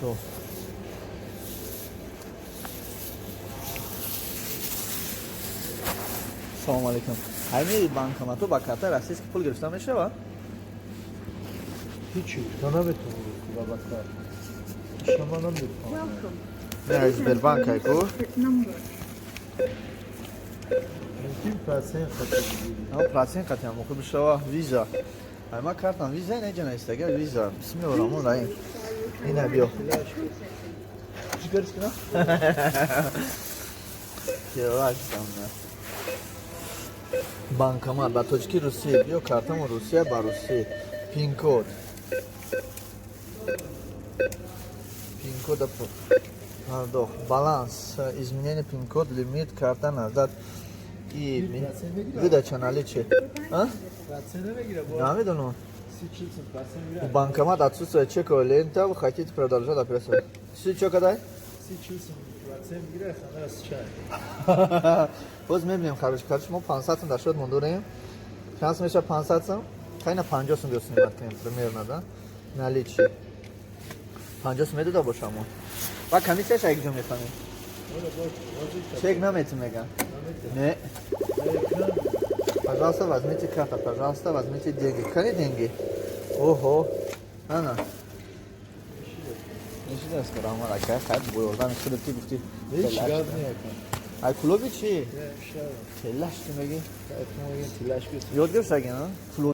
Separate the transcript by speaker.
Speaker 1: То. Салом алейкум. Ҳамин банкомату ба карта российский пул гирифта мешавад?
Speaker 2: Ҳичи гуфта наметавонӣ ба карт. Шумо наметавонед.
Speaker 1: Не, Сбербанк айку.
Speaker 2: Мумкин процент хати бигирӣ.
Speaker 1: А процент қати ҳам хуб бишава виза. Ай ма картам виза не ҷана истага виза. Бисмиллоҳир роҳманир раҳим. Ина биё. Чӣ кор кунам? Келаш там. Банкомат ба тоҷики Русия. Биё картамо Русия ба Русия. Пин-код. Пин-код пардохт. Баланс. Изменение пин-код, лимит, карта назад. И выдача наличие. А?
Speaker 2: Процент намегира бо.
Speaker 1: Намедонам.
Speaker 2: 30-40%
Speaker 1: У
Speaker 2: мегира.
Speaker 1: банкомат отсутствует чековая лента, вы хотите продолжать операцию. Си чё кадай?
Speaker 2: 30-40% мегира, хана аз чай.
Speaker 1: Боз мебинем, харош. Короче, мо 500 сум дар шуд мондорем. Шанс меша 500 сум. Хайна 50 сум биё снимать кунем примерно, да? Наличие. 50 сум медода бошамо. Ва комиссияш як ҷо мефаҳмем.
Speaker 2: Ола бош, ҳозир
Speaker 1: Чек наметим меган.
Speaker 2: наметем.
Speaker 1: Не.
Speaker 2: Ба экран.
Speaker 1: Пожалуйста, возьмите карту, пожалуйста, возьмите деньги. Кани деньги? Ого. Ана. Нишида скоро ака, хай бо ёрдами худат ки гуфти.
Speaker 2: Ҳеч гап не ака.
Speaker 1: Ай клуби чи?
Speaker 2: Не, шава.
Speaker 1: Телаш ти меги?
Speaker 2: Мегин тилаш гирифт.
Speaker 1: Ёд гирифт аген, а? Клуб.